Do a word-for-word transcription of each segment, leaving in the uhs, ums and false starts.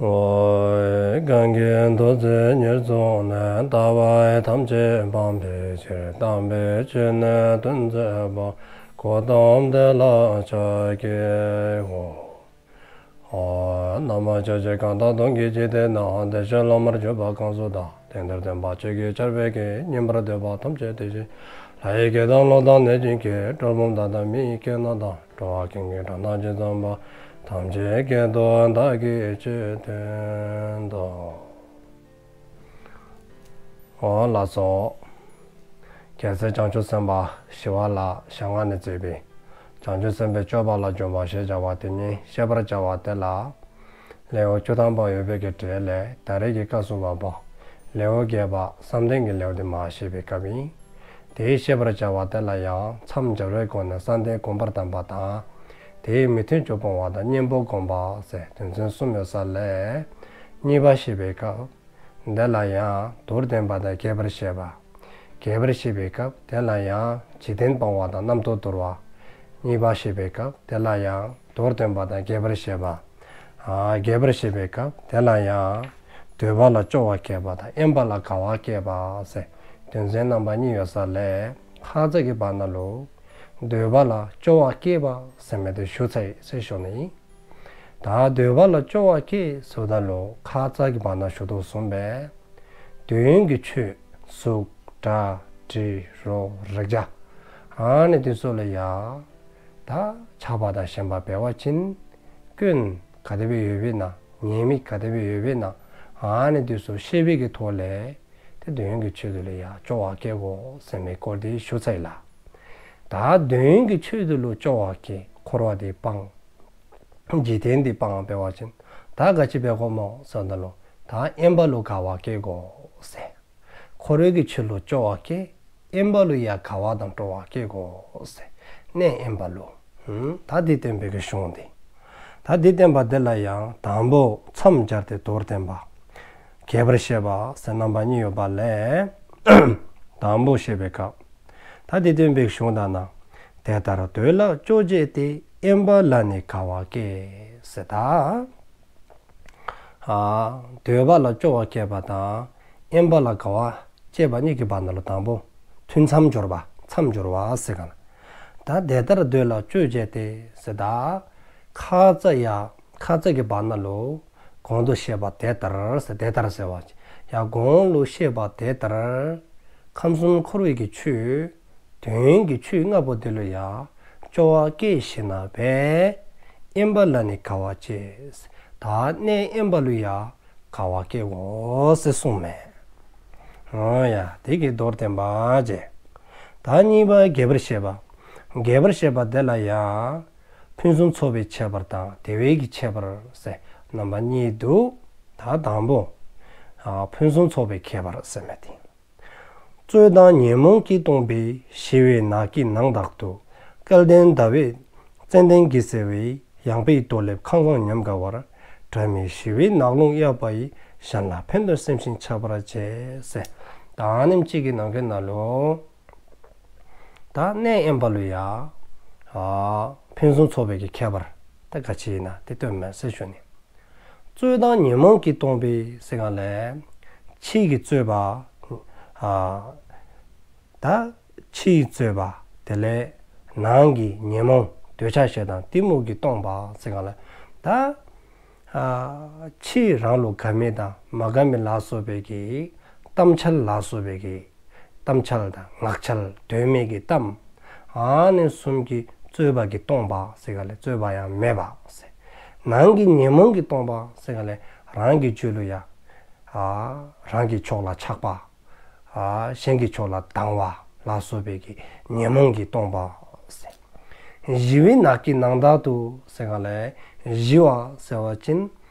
ཨོ། གང་གིས་ཐུགས་བརྩེ་ཉེར་བཟུང་ནས། ལྟ་བ་ཐམས་ཅད་སྤང་བའི་ཕྱིར། དམ་པའི་ཆོས་ནི་སྟོན་མཛད་པ། གཽ་ཏམ་དེ་ལ་ཕྱག་འཚལ་ལོ། ཨོ། ན་མོ། ཕྱོགས་བཅུའི་གང་དག་སྟོང་གི་འཇིག་རྟེན་ན། བདེ་གཤེགས་སློབ་མར་གྱུར་པ་གང་སུ་དག། དེང་འདིར་སྟོན་པ་ཆོས་ཀྱི་ཆར་འབེབས་ཀྱི། ཉན་པར་འདོད་པ་ཐམས་ཅད་དེ་བཞིན། ལྷ་ཡི་སྐད་དང་ཀླུ་དང་གནོད་སྦྱིན་སྐད། གྲུལ་བུམ་དག་དང་མི་ཡི་སྐད་རྣམས་དང་། འགྲོ་བ་ཀུན་གྱི་སྒྲ་སྐད་ཇི་ཙམ་པ། ཐམས་ཅད་སྐད་དུ་བདག་གིས་ཆོས་བསྟན་ཏོ། ཨོ་ལགས་སོ། རྒྱལ་སྲས་བྱང་ཆུབ་སེམས་དཔའ་ཞི་བ་ལྷའི་ཞལ་སྔ་ནས་མཛད་པའི་བྱང་ཆུབ་སེམས་དཔའི་སྤྱོད་པ་ལ་འཇུག་པ་ཞེས་བྱ་བ་དེ་ཉིད་བཤད་པར་བྱ་བ་དེ་ལ། ལེའུ་བཅུ་ཐམ་པ་ཡོད་པའི་གི་གྲས་ལས་ད་རེས་ཀྱི་སྐབས་སུ་བབ་པ་ལེའུ་བརྒྱད་པ་བསམ་གཏན་གྱི་ལེའུ་དེ་མར་བཤད་པའི་སྐབས་ཨིན། དེའི་བཤད་པར་བྱ་བ་དེ་ལ་ཡང་མཚམས་སྦྱར་བའི་སྒོ་ནས་བསམ་གཏན་སྒོམ་པར་གདམས་པ་དང་། དེའི་མི་མཐུན་ཕྱོགས་སྤོང་བ་དང་གཉེན་པོ་སྒོམ་པ་ཟེར་དོན་ཚན་གསུམ་ཡོད་ས་ལས་གཉིས་པ་བཤད་པའི་སྐབས། དེ་ལ་ཡང་མདོར་བསྟན་པ་དང་རྒྱས་པར་བཤད་པ། རྒྱས་པར་བཤད་པའི་སྐབས་དེ་ལ་ཡང་འཇིག་རྟེན་སྤང་བ་དང་རྣམ་རྟོག་དོར་བ། གཉིས་པ་བཤད་པའི་སྐབས་དེ་ལ་ཡང་མདོར་བསྟན་པ་དང་རྒྱས་པར་བཤད་པ། ཨ་རྒྱས་པར་བཤད་པའི་སྐབས་དེ་ལ་ཡང་འདོད་པ་ལ་སྐྱོ་བ་བསྐྱེད་པ་དང་དབེན་པ་ལ་དགའ་བ་བསྐྱེད་པ་ཟེར་དོན་ཚན་རྣམ་པ་གཉིས་ཡོད་ས་ལས་ཁ་ཙ་གི་བར་ན་ལུ་འདོད་པ་ལ་སྐྱོ་བ་བསྐྱེད་པ་ཟེར་མི་དེ་ཞུ་ཚར་ཡི་ཟེར་ཞུ་ནི་ཨིན། ད་འདོད་པ་ལ་སྐྱོ་བ་བསྐྱེད་ཟེརཝ་ད་ལུ་ཁ་ཙ་གི་བར་ན་ཞུ་དོ་བཟུམ་སྦེ་དོན་གྱི་ཆོས་གཟུགས་སྒྲ་དྲི་རོ་རེག་བྱ་ཨ་ནི་དེ་ཚུ་ལུ་ཡང་ད་ཆགས་པ་དང་ཞེན་པ་འབད་བ་ཅིན་སྐྱོན་ག་དེ་སྦེ་ཡོདཔ་ཨིན་ན་ཉེས་དམིགས་ག་དེ་སྦེ་ཡོདཔ་ཨིན་ན་ཨ་ནི་དེ་ཚུ་ཤེས་པའི་གི་ཐོག་ལས་ཏེ་དོན་གྱི་ཆོས་དེ་ལུ་ཡང་སྐྱོ་བ་བསྐྱེད་དགོ་ཟེར་མི་སྐོར་དེ་ཞུ་ཚར་ཡི་ལགས། ད་དོན་གྱི་ཆོས་དེ་ལུ་སྐྱོ་བ་བསྐྱེད་འཁོར་བ་དེ་སྤང་འཇིག་རྟེན་འདི་སྤང་འབད་བ་ཅིན་ད་ག་ཅི་འབད་དགོཔ་སྨོ་ཟེརཝ་ད་ལུ་ད་དབེན་པ་ལུ་དགའ་བ་བསྐྱེད་དགོ་ཟེར། འཁོར་བའི་གི་ཆོས་ལུ་སྐྱོ་བ་བསྐྱེད། དབེན་པ་ལུ་ཡང་དགའ་བ་དང་སྤྲོ་བ་བསྐྱེད་དགོ་ཟེར། གནས་དབེན་པ་ལུ། ཨུམ། ད་འདི་བསྟན་པའི་གི་གཞུང་འདི། ད་འདི་བསྟན་པ་འདི་ལ་ཡང་དང་པོ་མཚམས་སྦྱར་ཏེ་མདོར་བསྟན་པ། རྒྱས་པར་བཤད་པ་ཟེར་རྣམ་པ་གཉིས་ཡོད་པ་ལས། དང་པོ་བཤད་པའི་སྐབས། ད་འདི་བསྟན་པའི་གཞུང་དག་ན། དེ་ལྟར་འདོད་ལ་སྐྱོ་བྱས་ཏེ། དབེན་པ་ལ་ནི་དགའ་བ་བསྐྱེད། ཟེར་ད། ཨ་འདོད་པ་ལ་སྐྱོ་བ་བསྐྱེད་པ་དང་དབེན་པ་ལ་དགའ་བ་བསྐྱེད་པ་གཉིས་ཀྱི་བར་ན་ལུ་དང་པོ་ཐུན་མཚམས་སྦྱོར་བ་མཚམས་སྦྱོར་བ་ཟེར་ག་ལགས། ད་དེ་ལྟར་འདོད་ལ་སྐྱོ་བྱས་ཏེ་ཟེར་ད། ཁ་ཙ་ཡང་ཁ་ཙ་གི་བར་ན་ལུ་གོང་དུ་བཤད་པ་དེ་ལྟར་ཟེར་དེ་ལྟར་ཟེར་བ་ཅིན་ཡང་གོང་ལུ་བཤད་པ་དེ་ལྟར་ཁམས་གསུམ་འཁོར་བའི་གི་ཆོས་དོན་གྱི་ཆོས་ལྔ་པོ་དེ་ལུ་ཡང་སྐྱོ་བ་བསྐྱེད་ཞིནམ་ལས་དབེན་པ་ལ་ནི་དགའ་བ་བསྐྱེད། ད་གནས་དབེན་པ་ལུ་ཡང་དགའ་བ་བསྐྱེད་དགོ་ཟེར་གསུངསམ་མས། འོ་ཡ། དེ་གིས་མདོར་བསྟན་པ་བྱས། ད་གཉིས་པ་རྒྱས་པར་བཤད་པ། རྒྱས་པར་བཤད་པ་དེ་ལ་ཡང་ཕུན་སུམ་ཚོགས་པའི་ཁྱད་པར་དང་དེ་བས་ཀྱི་ཁྱད་པར་ཟེར་རྣམ་པ་གཉིས་འདུག། ད་དང་པོ་ཨ་ཕུན་སུམ་ཚོགས་པའི་ཁྱད་པར་ཟེར་མི་དེ། རྩོད་དང་ཉོན་མོངས་ཀྱིས་སྟོང་པའི། ཞི་བའི་ནགས་ཀྱི་ནང་དག་ཏུ། སྐལ་ལྡན་ཟླ་བའི་ཙནྡན་གྱིས་གསལ་བའི། ཡངས་པའི་རྡོ་ལེབ་ཁང་བཟང་ཉམས་དགའ་བར། དགྲ་མེད་ཞི་བའི་ནགས་ཀླུང་གཡས་པ་ཡི། གཞན་ལ་ཕན་དོན་སེམས་ཤིང་ཆགས་པར་བྱས། ཟེར་ད་ཨ་ནེམ་ཅིག་གི་ནང་གི་ནང་ལུ་ད་གནས་དབེན་པ་ལུ་ཡང་ཨ་ཕུན་སུམ་ཚོགས་པའི་གི་ཁྱད་པར་ད་ག་ཅི་ཨིན་ན་དེ་སྟོནམ་མས་ཟེར་ཞུ་ནི། རྩོད་དང་ཉོན་མོངས་ཀྱིས་སྟོང་པའི་ཟེར་ག་ལས་ཕྱིའི་གི་རྩོད་པ་ཨ་ད་ཕྱིའི་རྩོད་པ་དེ་ལས་ནང་གི་ཉོན་མོངས་འདོད་ཆགས་ཞེ་སྡང་གཏི་མུག་གིས་སྟོང་པ་ཟེར་ག་ལས་ད་ཨ་ཕྱི་རང་ལུ་དགའ་མི་དང་མ་དགའ་མི་ལ་སོགས་པའི་གི་གཏམ་འཆལ་ལ་སོགས་པའི་གི་གཏམ་འཆལ་དང་ངག་འཆལ་དོན་མེད་ཀྱི་གཏམ་ཨ་ནི་གསུམ་གྱིས་རྩོད་པ་གིས་སྟོང་པ་ཟེར་ག་ལས་རྩོད་པ་ཡང་མེདཔ་ཟེར། ནང་གི་ཉོན་མོངས་ཀྱིས་སྟོང་པ་ཟེར་ག་ལས་རང་གི་རྒྱུད་ལུ་ཡང་ཨ་རང་གི་ཕྱོགས་ལ་ཆགས་པ་ཨ་གཞན་གྱི་ཕྱོགས་ལ་སྡང་བ་ལ་སོགས་པའི་གི་ཉོན་མོངས་ཀྱིས་སྟོང་པ་ཟེར། ཞི་བའི་ནགས་ཀྱི་ནང་དག་ཏུ་ཟེར་ག་ལས་ཞི་བ་ཟེར་བ་ཅིན་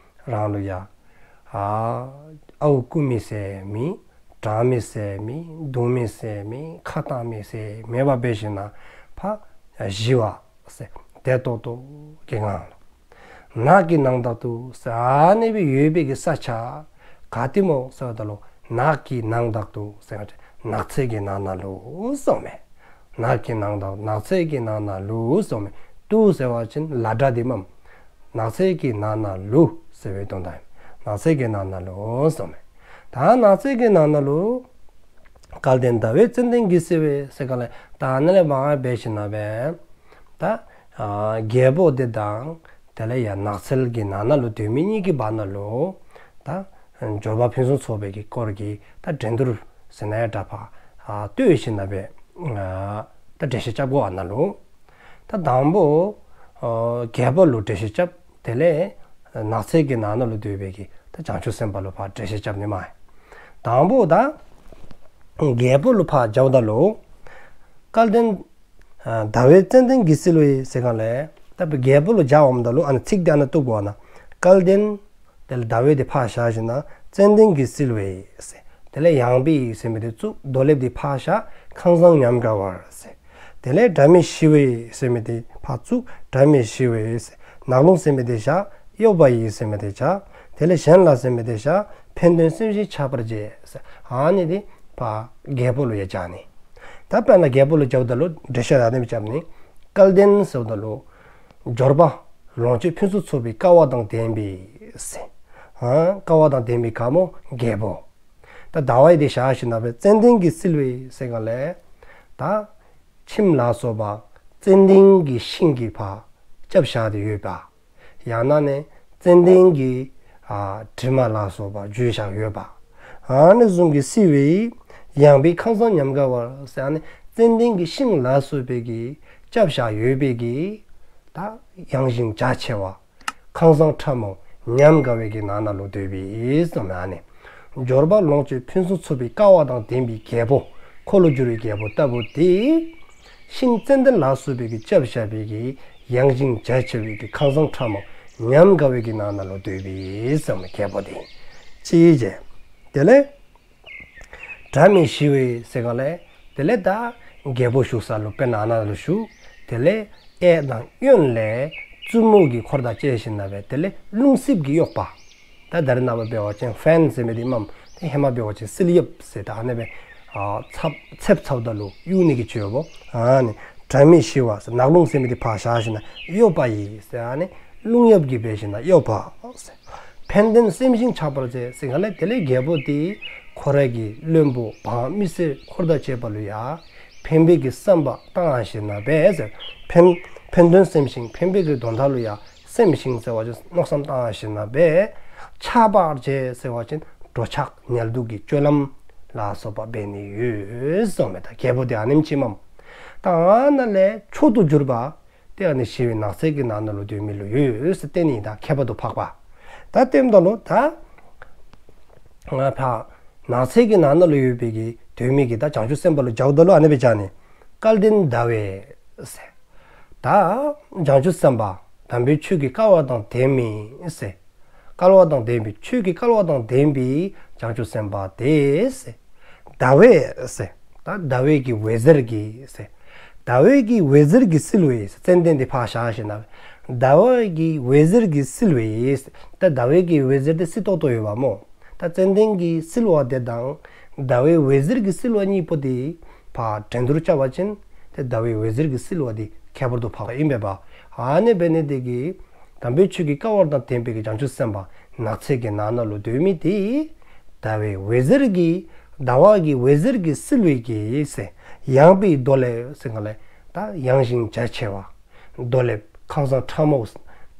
རང་ལུ་ཡང་ཨ་ཨརཝ་རྐུ་མི་ཟེར་མེད། འདྲང་མི་ཟེར་མེད། རྡུང་མི་ཟེར་མེད། ཁ་གཏང་མི་ཟེར་མེདཔ་འབད་ཞིནམ་ལས་ཕར་ཞི་བ་ཟེར་བདེ་ཏོག་ཏོ་གི་ངང་ལུ། ནགས་ཀྱི་ནང་དག་ཏུ་ཟེར་ཨ་ནི་སྦེ་ཡོད་པའི་གི་ས་ཆ་ག་ཏེ་སྨོ་ཟེརཝ་ད་ལུ་ནགས་ཀྱི་ནང་དག་ཏུ་ཟེར་ནགས་ཚལ་གྱི་ནང་ན་ལུ་གསུངསམ་མས། ནགས་ཀྱི་ནང་དག་ནགས་ཚལ་གྱི་ནང་ན་ལུ་གསུངསམ་མས། ཏུ་ཟེར་བ་ཅིན་ལ་སྒྲ་འདི་མས། ནགས་ཚལ་གྱི་ནང་ན་ལུ་ཟེར་བའི་དོན་དག་ཨིན། ནགས་ཚལ་གྱི་ནང་ན་ལུ་གསུངསམ་མས། ད་ནགས་ཚལ་གྱི་ནང་ན་ལུ་སྐལ་ལྡན་ཟླ་བའི་ཙན་དན་གྱིས་བསིལ་བའི་ཟེར་ག་ལས་ད་ཨ་ནི་ལས་མར་འབད་ཞིནམ་ལས་ད་རྒྱལ་པོ་དེ་དང་དེ་ལས་ཡང་ནགས་ཚལ་གྱི་ནང་ན་ལུ་སྡོད་མི་གཉིས་ཀྱི་བར་ན་ལུ་ད་འབྱོར་པ་ཕུན་སུམ་ཚོགས་པའི་གི་སྐོར་གྱི་ད་འགྲན་བསྡུར་ཟེར་ན་ཡང་འདྲ་པ་ལྟོས་ཞིནམ་ལས་ད་འགྲེལ་བཤད་རྐྱབ་དགོ་ཨ་ནཱ་ལུ། ད་དང་པོ་རྒྱལ་པོ་ལུ་འགྲེལ་བཤད་རྐྱབ། དེ་ལས་ནགས་ཚལ་གྱི་ནང་ན་ལུ་སྡོད་པའི་གི་ད་བྱང་ཆུབ་སེམས་དཔའ་ལུ་ཕར་འགྲེལ་བཤད་རྐྱབ་ནི་མས། དང་པོ་ད་རྒྱལ་པོ་ལུ་ཕར་འགྱོཝ་ད་ལུ་སྐལ་ལྡན་ཟླ་བའི་ཙན་དན་གྱིས་བསིལ་བའི་ཟེར་ག་ལས་ད་རྒྱལ་པོ་ལུ་འགྱོཝ་ད་ལུ་ཨ་ནི་ཚིག་དེ་ཨ་ནཱ་བཏུབ་དགོ་ཨ་ནཱ། སྐལ་ལྡན་དེ་ལས་ཟླ་བའི་དེ་ཕར་བཞག་ཞིནམ་ལས་ཙན་དན་གྱིས་བསིལ་བའི་ཟེར། དེ་ལས་ཡངས་པའི་ཟེར་མི་དེ་བཙུགས། རྡོ་ལེབ་དེ་ཕར་བཞག། ཁང་བཟང་ཉམས་དགའ་བར་ཟེར། དེ་ལས་སྒྲ་མེད་ཞི་བའི་ཟེར་མི་དེ་ཕར་བཙུགས། སྒྲ་མེད་ཞི་བའི་ཟེར། ནགས་ཀླུང་ཟེར་མི་དེ་བཞག། གཡོ་བ་ཡི་ཟེར་མི་དེ་བཞག། དེ་ལས་གཞན་ལ་ཟེར་མི་དེ་བཞག། ཕན་དོན་སེམས་ཤིང་ཆགས་པར་བྱེད་ཟེར། ཨ་ནི་དེ་ཕར་རྒྱལ་པོ་ལུ་ཡང་འགྱོ་ནི། ད་དཔེར་ན་རྒྱལ་པོ་ལུ་འགྱོཝ་ད་ལུ་འགྲེལ་བཤད་ཨ་ནི་སྦེ་རྐྱབ་ནི། སྐལ་ལྡན་ཟེརཝ་ད་ལུ་འབྱོར་པ་ལོངས་སྤྱོད་ཕུན་སུམ་ཚོགས་པའི་སྐལ་བ་དང་ལྡན་པའི་ཟེར། ཨ་སྐལ་བ་དང་ལྡན་པའི་ག་སྨོ་རྒྱལ་པོ། ད་ཟླ་བ་ཡི་དེ་བཞག་ཞིནམ་ལས་ཙན་དན་གྱིས་བསིལ་བའི་ཟེར་ག་ལས་ད་ཁྱིམ་ལ་སོགས་པ་ཙན་དན་གྱི་ཤིང་གིས་ཕར་བཅབས་བཞག་སྟེ་ཡོདཔ། ཡང་ན་ནི་ཙན་དན་གྱི་ཨ་དྲི་མ་ལ་སོགས་པ་བརྗོད་བཞག་ཡོདཔ། ཨ་ནི་བཟུམ་གྱི་བསིལ་བའི་ཡངས་པའི་ཁང་བཟང་ཉམས་དགའ་བར་ཟེར། ཨ་ནི་ཙན་དན་གྱི་ཤིང་ལ་སོགས་པའི་གིས་བཅབས་བཞག་ཡོད་པའི་གི་ད་ཡངས་ཤིང་རྒྱ་ཆེ་བ་ཁང་བཟང་ཁྲ་མོ་ཉམས་དགའ་བའི་གི་ནང་ན་ལུ་སྡོད་པའི་གསུངསམ་མས། ཨ་ནི་འབྱོར་པ་ལོངས་སྤྱོད་ཕུན་སུམ་ཚོགས་པའི་སྐལ་བ་དང་ལྡན་པའི་རྒྱལ་པོ་འཁོར་ལོ་སྒྱུར་བའི་རྒྱལ་པོ་ལྟ་བུ་དེ་ཤིང་ཙན་དན་ལ་སོགས་པའི་གིས་བཅབས་བཞག་པའི་གི་ཡངས་ཤིང་རྒྱ་ཆེ་བའི་གི་ཁང་བཟང་ཁྲ་མོ་ཉམས་དགའ་བའི་གི་ནང་ན་ལུ་སྡོད་པའི་གསུངསམ་མས་རྒྱལ་པོ་དེ། ཅིག་བྱས། དེ་ལས་སྒྲ་མེད་ཞི་བའི་ཟེར་ག་ལས་དེ་ལས་ད་རྒྱལ་པོ་བཞུགས་ས་ལུ་དཔེར་ན་ཨ་ནཱ་ལུ་བཞུགས། དེ་ལས་གཡས་དང་གཡོན་ལས་བཙུན་མོ་གི་འཁོར་དང་བཅས་ཞིནམ་ལས་དེ་ལས་རླུང་བསིལ་གྱིས་གཡོ་བ། ད་ད་རེས་ནངས་པ་འབད་བ་ཅིན་ཕེན་ཟེར་མི་དེ་མས། ཏེ་ཧེ་མ་འབད་བ་ཅིན་བསིལ་གཡབ་ཟེར། ད་ཨ་ནི་སྦེ་ཨ་ཚབ་ཚབ་ཚཝ་ད་ལུ་གཡུག་ནི་གི་ཆེད་པོ། ཨ་ནི་སྒྲ་མེད་ཞི་བ་ཟེར། ནགས་ཀླུང་ཟེར་མི་དེ་ཕར་བཞག་ཞིནམ་ལས་གཡོ་བ་ཡི་ཟེར། ཨ་ནི་རླུང་གཡབ་ཀྱིས་འབད་ཞིནམ་ལས་གཡོ་བ་ཟེར། ཕན་དོན་སེམས་ཤིང་ཆགས་པར་བྱེད་ཟེར་ག་ལས་དེ་ལས་རྒྱལ་པོ་དེ་ཁོ་རའི་གི་བློན་པོ་འབངས་མི་སེར་འཁོར་དང་བཅས་པ་ལུ་ཡང་ཕན་པའི་གི་བསམ་པ་བཏང་ཞིནམ་ལས་ཟེར། ཕན་ཕན་དོན་སེམས་ཤིང་ཕན་པའི་གི་དོན་དག་ལུ་ཡང་སེམས་ཤིང་ཟེར་བ་ཅིན་མནོ་བསམ་བཏང་ཞིནམ་ལས་ཆགས་པར་བྱེད་ཟེར་བ་ཅིན་འགྲོ་འཆག་ཉལ་འདུག་གི་སྤྱོད་ལམ་ལ་སོགས་པ་འབད་ནི་ཡོད་གསུངསམ་མས། ད་རྒྱལ་པོ་དེ་ཨ་ནེམ་ཅིག་མས། ད་ཨ་ནཱ་ལས་མཆོག་ཏུ་གྱུར་པ་དེ་ཨ་ནི་ཞི་བའི་ནགས་ཚལ་གྱི་ནང་ན་ལུ་སྡོད་མི་ལུ་ཡོད་ཟེར་བསྟན་ནི། ད་ཁྱད་པར་དུ་འཕགས་པ། ད་ལྟོས་ད་ལུ་ད་ང་ཕར་ནགས་ཚལ་གྱི་ནང་ན་ལུ་ཡོད་པའི་གི་སྡོད་མི་གི་ད་བྱང་ཆུབ་སེམས་དཔའ་ལུ་འགྱོཝ་ད་ལུ་ཨ་ནི་སྦེ་འགྱོ་ནི། སྐལ་ལྡན་ཟླ་བའི་ཟེར། ད་བྱང་ཆུབ་སེམས་དཔའ་དམ་པའི་ཆོས་ཀྱི་སྐལ་བ་དང་ལྡན་མི་ཟེར། སྐལ་བ་དང་ལྡན་པའི་ཆོས་ཀྱི་སྐལ་བ་དང་ལྡན་པའི་བྱང་ཆུབ་སེམས་དཔའ་དེ་ཟེར། ཟླ་བས་ཟེར། ད་ཟླ་བའི་གི་འོད་ཟེར་གྱིས་ཟེར། ཟླ་བའི་གི་འོད་ཟེར་གྱིས་བསིལ་བའི་ཟེར། ཙན་དན་དེ་ཕར་བཞག་ཞིནམ་ལས་ཟླ་བའི་གི་འོད་ཟེར་གྱིས་བསིལ་བའི་ཟེར། ད་ཟླ་བའི་གི་འོད་ཟེར་དེ་བསིལ་ཏོག་ཏོ་ཡོདཔ་སྨོ། ད་ཙན་དན་གྱི་བསིལ་བ་དེ་དང་ཟླ་བའི་འོད་ཟེར་གྱི་བསིལ་བ་གཉིས་པོ་དེ་ཕར་འགྲན་བསྡུར་རྐྱབ་པ་ཅིན་ཏེ་ཟླ་བའི་འོད་ཟེར་གྱི་བསིལ་བ་དེ་ཁྱད་པར་དུ་འཕགས་པ་ཨིན་པས་པ། ཨ་ནི་འབད་ནི་དེ་གིས་དམ་པའི་ཆོས་ཀྱི་སྐལ་བ་དང་ལྡན་པའི་གི་བྱང་ཆུབ་སེམས་དཔའ་ནགས་ཚལ་གྱི་ནང་ན་ལུ་སྡོད་མི་དེ་ཟླ་བའི་འོད་ཟེར་གྱིས་ཟླ་བ་གི་འོད་ཟེར་གྱིས་བསིལ་བའི་གི་ཟེར། ཡངས་པའི་རྡོ་ལེབ་ཟེར་ག་ལས་ད་ཡངས་ཤིང་རྒྱ་ཆེ་བ་རྡོ་ལེབ་ཁང་བཟང་ཁྲ་མོ་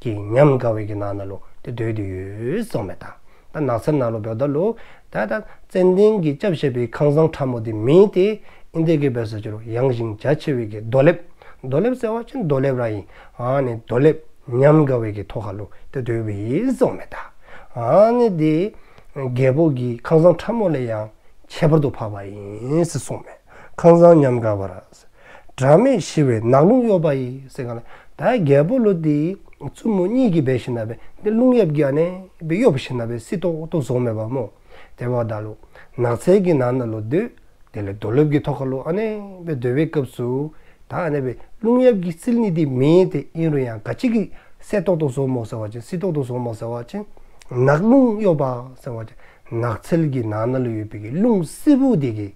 གི་ཉམས་དགའ་བའི་གི་ནང་ན་ལུ་ཏེ་སྡོད་དེ་ཡོད་གསུངསམ་མས། ད་ད་ནགས་ཚལ་ནང་ལུ་འབདཝ་ད་ལུ་ད་ད་ཙན་དན་གྱིས་བཅབས་བཞག་པའི་ཁང་བཟང་ཁྲ་མོ་དེ་མེན་ཏེ་ཨིན་དེ་གིས་འབད་ཟེར་ཅི་རུང་ཡངས་ཤིང་རྒྱ་ཆེ་བའི་གི་རྡོ་ལེབ། རྡོ་ལེབ་ཟེར་བ་ཅིན་རྡོ་ལེབ་ར་ཨིན། ཨ་ནི་རྡོ་ལེབ་ཉམས་དགའ་བའི་གི་ཐོག་ཁ་ལུ་ཏེ་སྡོད་པའི་གསུངསམ་མས། ད་ཨ་ནི་དེ་རྒྱལ་པོ་གི་ཁང་བཟང་ཁྲ་མོ་ལས་ཡང་ཁྱད་པར་དུ་འཕགས་པ་ཨིན་ཟེར་གསུངསམ་མས། ཁང་བཟང་ཉམས་དགའ་བར། སྒྲ་མེད་ཞི་བའི་ནགས་ཀླུང་གཡོ་བ་ཡི་ཟེར་ག་ལས་ད་རྒྱལ་པོ་ལུ་དེ་བཙུན་མོ་གཉིས་ཀྱིས་འབད་ཞིནམ་ལས་དེ་རླུང་གཡབ་ཀྱིས་ཨ་ནི་སྦེ་གཡོ་ཞིནམ་ལས་བསིལ་ཏོག་ཏོ་བཟོཝ་མས་པ་སྨོ། དེ་འབདཝ་ད་ལུ་ནགས་ཚལ་གྱི་ནང་ན་ལུ་སྡོད། དེ་ལས་རྡོ་ལེབ་ཀྱི་ཐོག་ཁ་ལུ་ཨ་ནི་སྦེ་སྡོད་པའི་སྐབས་སུ་ད་ཨ་ནི་སྦེ་རླུང་གཡབ་ཀྱིས་བསིལ་ནི་དེ་མེན་ཏེ་ཨིན་རུང་ཡང་ག་ཅི་གིས་བསིལ་ཏོག་ཏོ་བཟོཝ་སྨོ་ཟེར་བ་ཅིན་བསིལ་ཏོག་ཏོ་བཟོཝ་སྨོ་ཟེར་བ་ཅིན་ནགས་ཀླུང་གཡོ་བ་ཟེར་བ་ཅིན་ནགས་ཚལ་གྱི་ནང་ན་ལུ་ཡོད་པའི་གི་རླུང་བསིལ་པོ་དེ་གིས་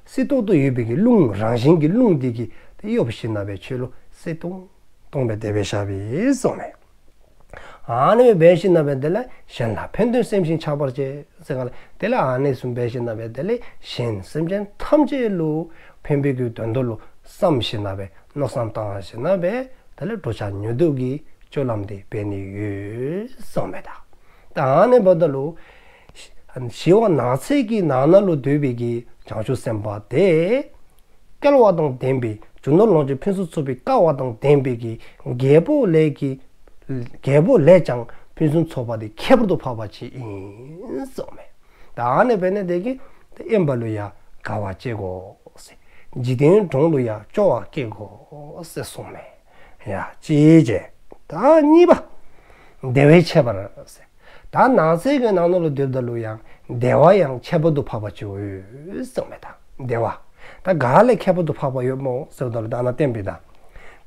བསིལ་ཏོག་ཏོ་ཡོད་པའི་གི་རླུང་རང་བཞིན་གྱི་རླུང་དེ་གིས་དེ་གཡོ་ཞིནམ་ལས་ཁྱོད་ལུ་བསིལ་ཏོང་ཏོ་སྦེ་དེ་སྦེ་བཞག་པས་གསུངསམ་མས། ཨ་ནི་སྦེ་འབད་ཞིནམ་ལས་དེ་ལས་གཞན་ལ་ཕན་དོན་སེམས་ཤིང་ཆགས་པར་བྱེད་ཟེར་ག་ལས། དེ་ལས་ཨ་ནི་བཟུམ་འབད་ཞིནམ་ལས་དེ་ལས་གཞན་སེམས་ཅན་ཐམས་ཅད་ལུ་ཕན་པའི་གི་དོན་དུ་ལུ་བསམ་ཞིནམ་ལས་མནོ་བསམ་བཏང་ཞིནམ་ལས་དེ་ལས་འགྲོ་འཆག་ཉལ་འདུག་གི་སྤྱོད་ལམ་དེ་འབད་ནི་ཡོད་གསུངམ་མས་ད། ད་ཨ་ནི་འབདཝ་ད་ལུ་ཞི་བ་ནགས་ཚལ་གྱི་ནང་ན་ལུ་སྡོད་པའི་གི་བྱང་ཆུབ་སེམས་དཔའ་དེ་སྐལ་བ་དང་ལྡན་པའི་རྒྱུ་ནོར་ལོངས་སྤྱོད་ཕུན་སུམ་ཚོགས་པའི་སྐལ་བ་དང་ལྡན་པའི་གི་རྒྱལ་པོ་ལས་ཀྱི་རྒྱལ་པོ་ལས་ཀྱང་ཕུན་སུམ་ཚོགས་པ་དེ་ཁྱད་པར་དུ་འཕགས་པ་ཅིག་ཨིན་གསུངམ་མས། ད་ཨ་ནི་འབད་ནི་དེ་གིས་དབེན་པ་ལུ་ཡང་དགའ་བ་སྐྱེ་དགོ་ཟེར། འཇིག་རྟེན་གྲོང་ལུ་ཡང་སྐྱོ་བ་སྐྱེ་དགོ་ཟེར་གསུངམ་མས། ཡ་གཅིག་བྱས། ད་གཉིས་པ། བདེ་བས་ཁྱད་པར་ཟེར། ད་ནགས་ཚལ་གྱི་ནང་ན་ལུ་སྡོདཔ་ད་ལུ་ཡང་བདེ་བ་ཡང་ཁྱད་པར་དུ་འཕགས་པ་ཅིག་ཡོད་གསུངམ་མས་ད། བདེ་བ། ད་ག་ལས་ཁྱད་པར་དུ་འཕགས་པ་ཡོདཔ་སྨོ་ཟེརཝ་ད་ལུ་ད་ཨ་ནཱ་བསྟན་པས་ད།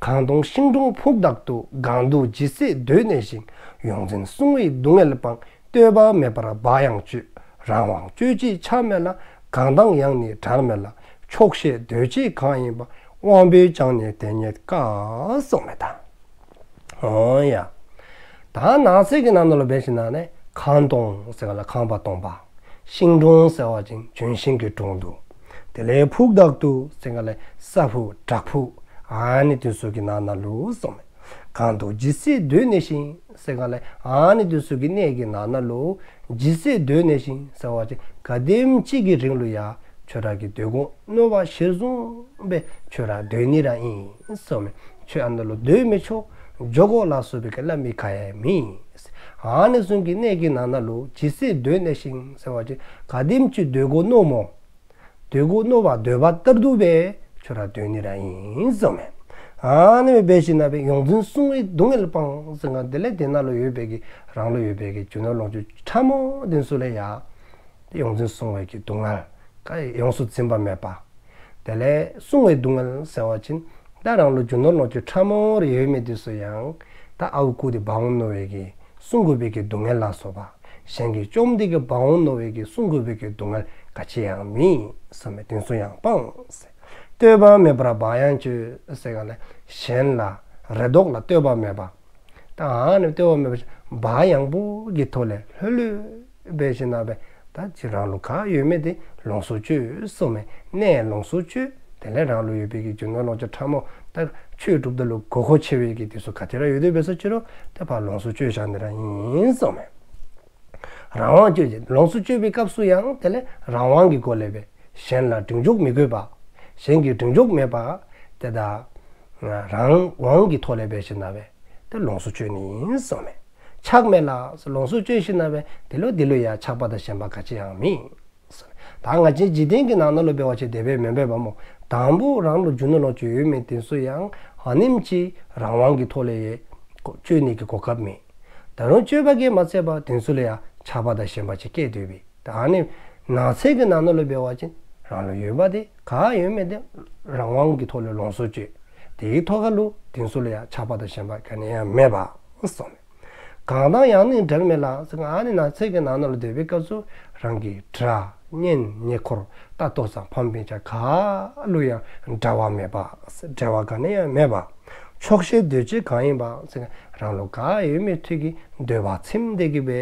གངས་དང་ཤིང་དྲུང་ཕུག་དག་ཏུ། གང་དུ་ཇི་སྲིད་སྡོད་གནས་ཤིང་། ཡོངས་འཛིན་བསྲུང་བའི་སྡུག་བསྔལ་སྤངས། བསྟོད་པ་མེད་པར་བག་ཡངས་སྤྱོད། རང་དབང་སྤྱོད་ཅེས་ཆགས་མེད་ལ། གང་དང་ཡང་ནི་བྲལ་མེད་ལ། ཆོག་ཤེས་འདོད་ཅེས་གང་ཡིན་པ། དབང་པོས་ཀྱང་ནི་དེ་རྙེད་དཀའ་གསུངམ་མས་ད། འོ་ཡ། ད་ནགས་ཚལ་གྱི་ནང་ན་ལུ་འབད་ཞིནམ་ལས་གངས་དང་ཟེར་ག་ལས་ཁང་པ་སྟོང་པ། ཤིང་དྲུང་ཟེར་བ་ཅིན་ལྗོན་ཤིང་གི་དྲུང་དུ། དེ་ལས་ཕུག་དག་ཏུ་ཟེར་ག་ལས་ས་ཕུག་བྲག་ཕུག་ཨ་ནི་དེ་ཚུ་གི་ནང་ན་ལུ་གསུངམ་མས། གང་དུ་ཇི་སྲིད་སྡོད་གནས་ཤིང་ཟེར་ག་ལས་ཨ་ནི་དེ་ཚུ་གི་གནས་ཀྱི་ནང་ན་ལུ་ཇི་སྲིད་སྡོད་གནས་ཤིང་ཟེར་བ་ཅིན་ག་དེམ་ཅིག་གི་རིང་ལུ་ཡང་ཁྱོད་ར་གི་སྡོད་དགོ་མནོ་བ་གཞིར་བཟུང་སྦེ་ཁྱོད་ར་སྡོད་ནི་ར་ཨིན་གསུངམ་མས། ཁྱོད་ཨ་ནཱ་ལུ་སྡོད་མི་ཆོག་འགྱོ་དགོ་ལ་སོགས་པའི་གི་སླབ་མི་ག་ཡང་མེད། ཨ་ནི་བཟུམ་གྱི་གནས་ཀྱི་ནང་ན་ལུ་ཇི་སྲིད་སྡོད་གནས་ཤིང་ཟེར་བ་ཅིན་ག་དེམ་ཅིག་སྡོད་དགོ་མནོ་མོ། སྡོད་དགོ་མནོ་བ་འདོད་པ་ལྟར་དུ་སྦེ་ཁྱོད་ར་སྡོད་ནི་ར་ཨིན་གསུངམ་མས། ཨ་ནི་སྦེ་འབད་ཞིནམ་ལས་ཡོངས་འཛིན་བསྲུང་བའི་སྡུག་བསྔལ་སྤངས་ཟེར་ག་དེ་ལས་དེ་ནང་ལུ་ཡོད་པའི་གི་རང་ལུ་ཡོད་པའི་གི་རྒྱུ་ནོར་ལོངས་སྤྱོད་ཕྲ་མོ་དེ་ཚུ་ལས་ཡང་ཡོངས་འཛིན་བསྲུང་བའི་གི་སྡུག་བསྔལ་ཀ་ཡོངས་སུ་འཛིན་པ་མེད་པ། དེ་ལས་བསྲུང་བའི་སྡུག་བསྔལ་ཟེར་བ་ཅིན་ད་རང་ལུ་རྒྱུ་ནོར་ལོངས་སྤྱོད་ཕྲ་མོ་རེ་ཡོད་མི་དེ་ཚུ་ཡང་ད་ཨརཝ་རྐུ་སྟེ་འབག་འོང་མནོ་བའི་གི་བསྲུང་དགོ་པའི་གི་སྡུག་བསྔལ་ལ་སོགས་པ། གཞན་གྱིས་བཅོམ་སྟེ་གི་འབག་འོང་མནོ་བའི་གི་བསྲུང་དགོ་པའི་གི་སྡུག་བསྔལ་ག་ཅི་ཡང་མེད་གསུངམ་མས། དེ་ཚུ་ཡང་སྤངས་ཟེར། བསྟོད་པ་མེད་པར་བག་ཡངས་སྤྱོད་ཟེར་ག་ལས་གཞན་ལ་རེ་དོགས་ལ་བསྟོད་པ་མེད་པ། ད་ཨ་ནི་བསྟོད་པ་མེད་པ་བག་ཡངས་པོ་གི་ཐོག་ལས་ལྷོད་ལྷོད་འབད་ཞིནམ་ལས་ད་ཅི་རང་ལུ་ག་ཡོད་མི་དེ་ལོངས་སུ་སྤྱོད་གསུངམ་མས། གནས་ལོངས་སུ་སྤྱོད། དེ་ལས་རང་ལུ་ཡོད་པའི་གི་རྒྱུ་ནོར་ལོངས་སྤྱོད་ཕྲ་མོ་ད་ཆོས་སྒྲུབ་ད་ལུ་དགོས་མཁོ་ཆེ་བའི་གི་དེ་ཚུ་ག་དེ་ར་ཡོད་དེ་འབད་སོ་ཅི་རུང་དེ་ཕར་ལོངས་སུ་སྤྱོད་བཞག་ནི་ར་ཨིན་གསུངམ་མས། རང་དབང་སྤྱོད་ཅེས། ལོངས་སུ་སྤྱོད་པའི་སྐབས་སུ་ཡང་དེ་ལས་རང་དབང་གི་སྒོ་ལས་སྦེ་གཞན་ལ་འདྲེན་འཇོག་མི་དགོས་པ། གཞན་གྱི་འདྲེན་འཇོག་མེད་པ། དེ་ད་རང་དབང་གི་ཐོག་ལས་འབད་ཞིནམ་ལས་དེ་ལོངས་སུ་སྤྱོད་ནི་ཨིན་གསུངམ་མས། ཆགས་མེད་ལ། ལོངས་སུ་སྤྱོད་ཞིནམ་ལས་དེ་ལུ་དེ་ལུ་ཡང་ཆགས་པ་དང་ཞེན་པ་ག་ཅི་ཡང་མེད། ད་ང་བཅས་འཇིག་རྟེན་གྱི་ནང་ན་ལུ་འབད་བ་ཅིན་དེ་སྦེ་མེན་པས་པ་སྨོ། དང་པོ་རང་ལུ་རྒྱུ་ནོར་ལོངས་སྤྱོད་ཡོད་མི་དེ་ཚུ་ཡང་ཨ་ནེམ་ཅིག་རང་དབང་གི་ཐོག་ལས་ཡང་སྤྱོད་ནི་གི་གོ་སྐབས་མེད། ད་རུང་སྤྱོད་པ་གིས་མ་ཚད་པར་དེ་ཚུ་ལུ་ཡང་ཆགས་པ་དང་ཞེན་པ་ཅིག་སྐྱེས་སྡོད་པས། ད་ཨ་ནི་ནགས་ཚལ་གྱི་ནང་ན་ལུ་འབད་བ་ཅིན་རང་ལུ་ཡོད་པ་དེ་ག་ཡོད་མི་དེ་རང་དབང་གི་ཐོག་ལས་ལོངས་སུ་སྤྱོད། དེའི་ཐོག་ཁ་ལུ་དེ་ཚུ་ལུ་ཡང་ཆགས་པ་དང་ཞེན་པ་ག་ནི་ཡང་མེད་པ་གསུངམ་མས། གང་དང་ཡང་ནི་བྲལ་མེད་ལ། ཨ་ནི་ནགས་ཚལ་གྱི་ནང་ན་ལུ་སྡོད་པའི་སྐབས་སུ་རང་གི་དགྲ་གཉེན་ཉེ་འཁོར་ལྟོ་ཚང་ཕམ་སྤུན་ཆ་ག་ལུ་ཡང་འབྲལ་བ་མེད་པ། འབྲལ་བ་ག་ནི་ཡང་མེད་པ། ཆོག་ཤེས་འདོད་ཅེས་གང་ཡིན་པ། རང་ལུ་ག་ཡོད་མི་ཐོག་གི་འདོད་པ་ཚིམ་སྟེ་གི་སྦེ་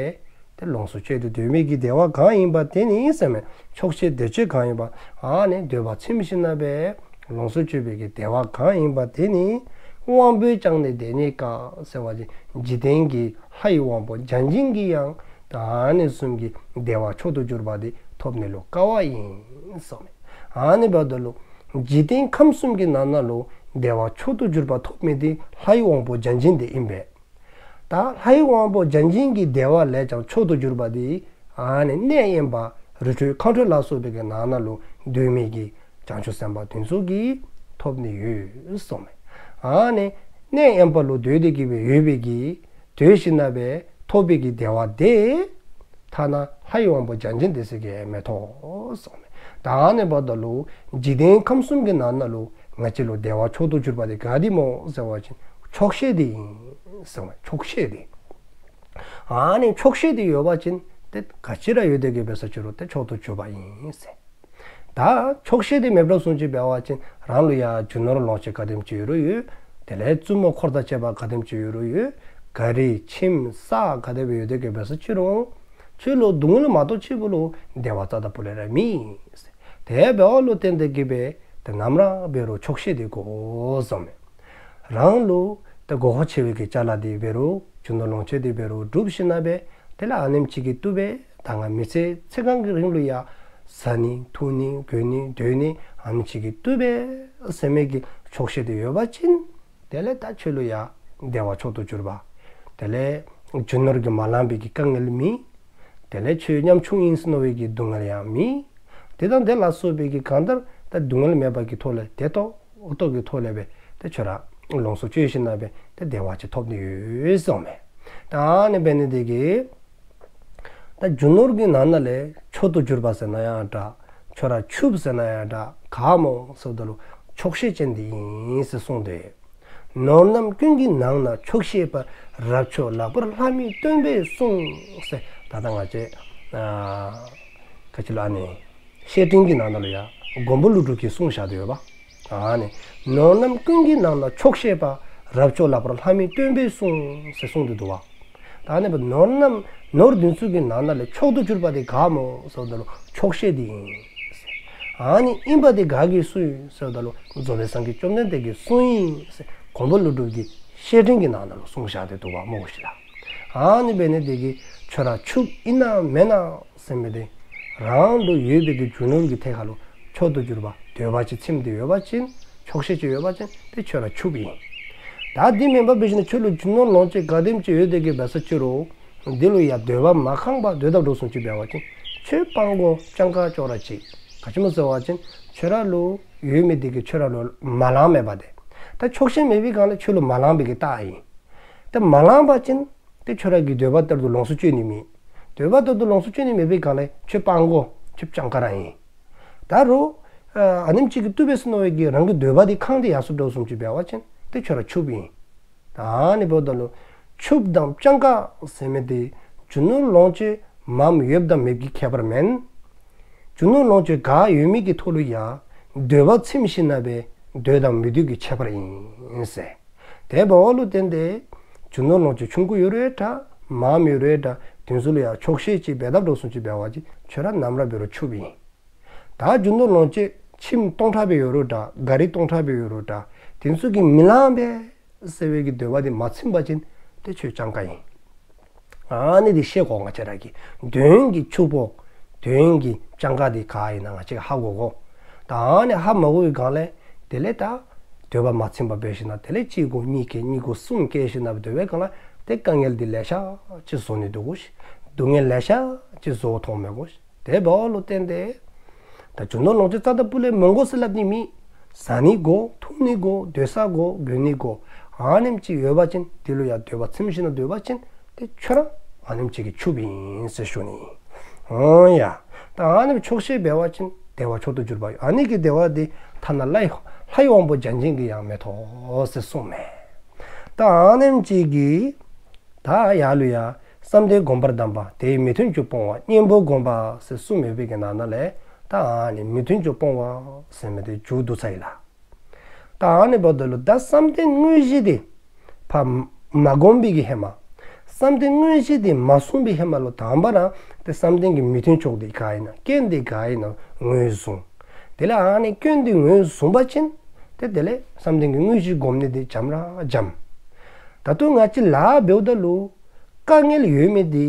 དེ་ལོངས་སུ་སྤྱོད་དེ་སྡོད་མི་གི་བདེ་བ་གང་ཡིན་པ་དེ་ནི་ཟེརཝ་མས། ཆོག་ཤེས་འདོད་ཅེས་གང་ཡིན་པ། ཨ་ནི་འདོད་པ་ཚིམ་ཞིནམ་ལས་ལོངས་སུ་སྤྱོད་པའི་གི་བདེ་བ་གང་ཡིན་པ་དེ་ནི། དབང་པོས་ཀྱང་ནི་དེ་རྙེད་དཀའ་ཟེར་བ་ཅིན་འཇིག་རྟེན་གྱི་ལྷའི་དབང་པོ་བརྒྱ་བྱིན་གྱིས་ཡང་ད་ཨ་ནི་བཟུམ་གྱི་བདེ་བ་མཆོག་ཏུ་གྱུར་པ་དེ་ཐོབ་ནི་ལུ་དཀའ་བ་ཨིན་གསུངམ་མས། ཨ་ནི་འབདཝ་ད་ལུ་འཇིག་རྟེན་ཁམས་གསུམ་གྱི་ནང་ན་ལུ་བདེ་བ་མཆོག་ཏུ་གྱུར་པ་ཐོབ་མི་དེ་ལྷའི་དབང་པོ་བརྒྱ་བྱིན་དེ་ཨིན་པས། ད་ལྷའི་དབང་པོ་བརྒྱ་བྱིན་གྱི་བདེ་བ་ལས་ཀྱང་མཆོག་ཏུ་གྱུར་པ་དེ་ཨ་ནི་གནས་དབེན་པ་རི་ཁྲོད་ཁང་ཁྲོད་ལ་སོགས་པའི་གི་ནང་ན་ལུ་སྡོད་མི་གི་བྱང་ཆུབ་སེམས་དཔའ་དེ་ཚུ་གིས་ཐོབ་ནི་ཡོད་གསུངམ་མས། ཨ་ནི་གནས་དབེན་པ་ལུ་སྡོད་དེ་གི་སྦེ་ཡོད་པའི་གི་སྡོད་ཞིནམ་ལས་ཐོབ་པའི་གི་བདེ་བ་དེ་ཐ་ན་ལྷའི་དབང་པོ་བརྒྱ་བྱིན་དེ་ཚུ་གིས་མི་ཐོབ་གསུངམ་མས། ད་ཨ་ནི་འབདཝ་ད་ལུ་འཇིག་རྟེན་ཁམས་གསུམ་གྱི་ནང་ན་ལུ་ང་བཅས་ལུ་བདེ་བ་མཆོག་ཏུ་གྱུར་པ་དེ་ག་དེ་སྨོ་ཟེར་བ་ཅིན་ཆོག་ཤེས་དེ་ཨིན་གསུངམ་མས། ཆོག་ཤེས་དེ། ཨ་ནི་ཆོག་ཤེས་དེ་ཡོད་པ་ཅིན་དེ་ག་ཅི་ར་ཡོད་དེ་གི་སྦེ་ས་ཅི་རུང་དེ་མཆོག་ཏུ་གྱུར་པ་ཨིན་ཟེར། ད་ཆོག་ཤེས་དེ་མེདཔ་བཟུམ་ཅིག་འབད་བ་ཅིན་རང་ལུ་ཡང་རྒྱུ་ནོར་ལོངས་སྤྱོད་ག་དེམ་ཅིག་ཡོད་རུང་ཡོད། དེ་ལས་བཙུན་མོ་འཁོར་དང་བཅས་པ་ག་དེམ་ཅིག་ཡོད་རུང་ཡོད། ག་རི་ཁྱིམ་ས་ག་དེ་སྦེ་ཡོད་དེ་གི་འབད་ས་ཅི་རུང་ཁྱོད་ལུ་སྡུག་བསྔལ་མ་གཏོགས་ཅིག་པོ་ལུ་བདེ་བ་རྩ་དང་པོ་ལས་ར་མེད། དེ་འབདཝ་ལུ་བརྟེན་ཏེ་གི་སྦེ་ཏེ་ནམ་ར་འབད་རུང་ཆོག་ཤེས་འདི་དགོ་གསུངམ་མས། རང་ལུ་ཏེ་དགོ་ཁོ་ཆེ་བའི་གི་ཅ་ལ་འདི་འབད་རུང་རྒྱུ་ནོར་ལོངས་སྤྱོད་འདི་འབད་རུང་སྒྲུབ་ཞིནམ་ལས་དེ་ལས་ཨ་ནེམ་ཅིག་གིས་བཏུབ་པས། ད་ང་མི་ཚེ་ཚེ་གང་གི་རིང་ལུ་ཡང་བཟའ་ནི་འཐུང་ནི་གྱོན་ནི་སྡོད་ནི་ཨ་ནེམ་ཅིག་གིས་བཏུབ་པས་ཟེར་མི་གི་ཆོག་ཤེས་འདི་ཡོད་པ་ཅིན་དེ་ལས་ད་ཁྱོད་ལུ་ཡང་བདེ་བ་མཆོག་ཏུ་གྱུར་པ། དེ་ལས་རྒྱུ་ནོར་གྱིས་མ་ལང་པའི་གི་དཀའ་ངལ་མེད། དེ་ལས་ཁྱོད་ཉམ་ཆུང་ཨིན་ཟེར་མནོ་བའི་གི་སྡུག་བསྔལ་ཡང་མེད། དེ་དང་དེ་ལ་སོགས་པའི་གི་གང་ལྟར་ད་སྡུག་བསྔལ་མེད་པ་གི་ཐོག་ལས་བདེ་ཏོག་ཏོ་གི་ཐོག་ལས་སྦེ་ཏེ་ཁྱོད་ར་ལོངས་སུ་སྤྱོད་ཞིནམ་ལས་སྦེ་ཏེ་བདེ་བ་ཅིག་ཐོབ་ནི་ཡོད་གསུངམ་མས། ད་ཨ་ནི་འབད་ནི་དེ་གིས་ད་རྒྱུ་ནོར་གྱི་ནང་ན་ལས་མཆོག་ཏུ་གྱུར་པ་ཟེར་ན་ཡང་འདྲ། ཁྱོད་ར་ཕྱུགཔོ་ཟེར་ན་ཡང་འདྲ། ག་སྨོ་ཟེརཝ་ད་ལུ་ཆོག་ཤེས་ཅན་འདི་ཨིན་ཟེར་གསུངས་ཏེ། ནོར་རྣམས་ཀུན་གྱི་ནང་ན་ཆོག་ཤེས་པ། རབ་མཆོག་ལག་པར་ལྷ་མིའི་སྟོན་པས་གསུངས་ཟེར། ད་ལྟ་ང་བཅས་ཨ་ག་ཅི་ལོ་ཨ་ནི་བཤེས་སྤྲིང་གི་ནང་ན་ལུ་ཡང་མགོན་པོ་ཀླུ་སྒྲུབ་ཀྱིས་གསུངས་བཞག་སྟེ་ཡོདཔ། ཨ་ནི་ནོར་རྣམས་ཀུན་གྱི་ནང་ན་ཆོག་ཤེས་པ། རབ་མཆོག་ལག་པར་ལྷ་མིའི་སྟོན་པས་གསུངས་ཟེར་གསུངས་ཏེ་འདུག་པ། ད་ཨ་ནི་སྦེ་ནོར་རྣམས་ནོར་འདི་ཚུ་གི་ནང་ན་ལས་མཆོག་ཏུ་གྱུར་པ་འདི་ག་སྨོ་ཟེརཝ་ད་ལུ་ཆོག་ཤེས་འདི་ཨིན། ཨ་ནི་ཨིན་པ་འདི་ག་གིས་གསུངས་ཡི་ཟེརཝ་ད་ལུ་རྫོགས་པའི་སངས་རྒྱས་བཅོམ་ལྡན་འདས་ཀྱིས་གསུངས་ཡི་ཟེར་མགོན་པོ་ཀླུ་སྒྲུབ་ཀྱིས་བཤེས་སྤྲིང་གི་ནང་ན་ལུ་གསུངས་བཞག་སྟེ་འདུག་པ་སྨོ་ཤིག་ལགས། ཨ་ནི་འབད་ནི་དེ་གིས་ཁྱོད་ར་ཕྱུགཔོ་ཨིན་ན་མེན་ན་ཟེར་མི་འདི་རང་ལུ་ཡོད་པའི་གི་རྒྱུ་ནོར་གྱི་ཐད་ཁར་ལུ་མཆོག་ཏུ་གྱུར་པ་འདོད་པ་ཅིག་ཚིམས་ཏེ་ཡོད་པ་ཅིན་ཆོག་ཤེས་ཅིག་ཡོད་པ་ཅིན་ཏེ་ཁྱོད་ར་ཕྱུགཔོ་ཨིན། ད་འདི་མེན་པར་འབད་ཞིནམ་ལས་ཁྱོད་ལུ་རྒྱུ་ནོར་ལོངས་སྤྱོད་ག་དེམ་ཅིག་ཡོད་དེ་གི་འབད་ས་ཅི་རུང་འདི་ལུ་ཡང་འདོད་པ་མ་ཁེངས་པར་སྡོད་དོ་བཟུམ་ཅིག་འབད་བ་ཅིན་ཁྱོད་སྤྲང་པོ་སྤྱང་ཀ་ཅོག་ར་གཅིག། ག་ཅི་སྨོ་ཟེར་བ་ཅིན་ཁྱོད་ར་ལུ་ཡོད་མི་འདི་གིས་ཁྱོད་ར་ལུ་མ་ལང་མེད་པ་དེ། ད་ཆོག་ཤེས་མེད་པའི་སྒང་ལས་ཁྱོད་ལུ་མ་ལང་པའི་གི་རྟགས་ཨིན། ད་མ་ལང་པ་ཅིན་ཏེ་ཁྱོད་ར་གི་འདོད་པ་ལྟར་དུ་ལོངས་སུ་སྤྱོད་ནི་མེད། འདོད་པ་ལྟར་དུ་ལོངས་སུ་སྤྱོད་ནི་མེད་པའི་སྒང་ལས་ཁྱོད་སྤྲང་པོ་ཁྱོད་སྤྱང་ཀ་ར་ཨིན། ད་རུང་ཨ་ནེམ་ཅིག་གིས་བཏུབ་པས་ཟེར་མནོ་བའི་གི་རང་གི་འདོད་པ་འདི་ཁེངས་ཏེ་ཡར་སོངམ་འདྲཝ་བཟུམ་ཅིག་འབད་བ་ཅིན་ཏེ་ཁྱོད་ར་ཕྱུགཔོ་ཨིན། ད་ཨ་ནི་འབདཝ་ད་ལུ་ཕྱུགཔོ་དང་སྤྱང་ཀ་ཟེར་མི་འདི་རྒྱུ་ནོར་ལོངས་སྤྱོད་མངམ་ཡོདཔ་དང་མེདཔ་གི་ཁྱད་པར་མེན། རྒྱུ་ནོར་ལོངས་སྤྱོད་ག་ཡོད་མི་གི་ཐོག་ལུ་ཡང་འདོད་པ་ཚིམ་ཞིནམ་ལས་འདོད་དང་མི་འདོད་ཀྱི་ཁྱད་པར་ཨིན་ཟེར། དེ་འབདཝ་ལུ་བརྟེན་ཏེ་རྒྱུ་ནོར་ལོངས་སྤྱོད་ཆུང་ཀུ་ཡོད་རུང་འདྲ་མངམ་ཡོད་རུང་འདྲ་དེ་ཚུ་ལུ་ཡང་ཆོག་ཤེས་ཅིག་འབད་དོ་བཟུམ་ཅིག་འབད་བ་ཅིན་ཁྱོད་ར་ནམ་ར་འབད་རུང་ཕྱུགཔོ་ཨིན། ད་རྒྱུ་ནོར་ལོངས་སྤྱོད་ཁྱིམ་སྟོང་ཕྲག་སྦེ་ཡོད་རུང་འདྲ་ག་རི་སྟོང་ཕྲག་སྦེ་ཡོད་རུང་འདྲ་དེ་ཚུ་གིས་མི་ལང་པས་ཟེར་བའི་གི་འདོད་པ་འདི་མ་ཚིམ་པ་ཅིན་ཏེ་ཁྱོད་སྤྱང་ཀ་ཨིན། ཨ་ནི་འདི་ཤེས་དགོ། ང་བཅས་ར་གིས་དོན་གྱི་ཕྱུགཔོ་དོན་གྱི་སྤྱང་ཀ་འདི་ག་ཨིན་ན་ང་བཅས་ཀྱིས་ཧ་གོ་དགོ། ད་ཨ་ནི་ཧ་མ་གོ་བའི་སྒང་ལས་དེ་ལས་ད་འདོད་པ་མ་ཚིམ་པར་འབད་ཞིནམ་ལས་དེ་ལས་གཅིག་དགོ་གཉིས་བསྐྱེད་གཉིས་དགོ་གསུམ་བསྐྱེད་ཞིནམ་ལས་འབད་བའི་སྒང་ལས་ཏེ་དཀའ་ངལ་འདི་ལེ་ཤ་ཅིག་བཟོ་ནི་འདུག་གོ་ཤིག། སྡུག་བསྔལ་ལེ་ཤ་ཅིག་བཟོ་མཐོང་མས་གོ་ཤིག། དེ་འབདཝ་ལུ་བརྟེན་ཏེ་ད་རྒྱུ་ནོར་ལོངས་སྤྱོད་རྩ་དང་སྤུ་ལས་མི་དགོ་ཟེར་སླབ་ནི་མེད། བཟའ་ནི་དགོ་འཐུང་ནི་དགོ་སྡོད་ས་དགོ་གྱོན་ནི་དགོ་ཨ་ནེམ་ཅིག་ཡོད་པ་ཅིན་དེ་ལུ་ཡང་འདོད་པ་ཚིམ་ཞིནམ་ལས་སྡོད་པ་ཅིན་ཏེ་ཁྱོད་ར་ཨ་ནེམ་ཅིག་གི་ཕྱུགཔོ་ཨིན་ཟེར་ཞུ་ནི། འོང་ཡ། ད་ཨ་ནེམ་ཆོག་ཤེས་འབད་བ་ཅིན་བདེ་བ་མཆོག་ཏུ་གྱུར་པ་ཨ་ནི་གི་བདེ་བ་འདི་ཐ་ན་ལྷའི་ལྷའི་དབང་པོ་བརྒྱ་བྱིན་གྱིས་ཡང་མི་ཐོབ་ཟེར་གསུངམ་མས། ད་ཨ་ནེམ་ཅིག་གིས་ད་ཡར་ལུ་ཡང་བསམ་གཏན་སྒོམ་པར་གདམས་པ། དེ་ཡི་མི་མཐུན་ཕྱོགས་སྤོང་བ། གཉེན་པོ་སྒོམ་པ་ཟེར་གསུམ་ཡོད་པའི་གི་ནང་ན་ལས་ད་ཨ་ནི་མི་མཐུན་ཕྱོགས་སྤོང་བ་ཟེར་མི་འདི་མཇུག་བསྡུ་ཚར་ཡི་ལགས། ད་ཨ་ནི་འབདཝ་ད་ལུ་ད་བསམ་གཏན་དངོས་གཞི་འདི་ཕར་མ་བསྒོམས་པའི་གི་ཧེ་མ་བསམ་གཏན་དངོས་གཞི་འདི་མ་བཟུང་བའི་ཧེ་མ་ལུ་དང་པ་ར་ཏེ་བསམ་གཏན་གྱི་མི་མཐུན་ཕྱོགས་འདི་ག་ཨིན་ན་སྐྱོན་འདི་ག་ཨིན་ན་ངོས་བཟུང་། དེ་ལས་ཨ་ནི་སྐྱོན་འདི་ངོས་བཟུང་པ་ཅིན་ཏེ་དེ་ལས་བསམ་གཏན་གྱི་དངོས་གཞི་སྒོམ་ནི་འདི་འཇམ་ར་འཇམ། ད་ལྟོ་ང་བཅས་ལཱ་འབདཝ་ད་ལུ་དཀའ་ངལ་ཡོད་མི་འདི་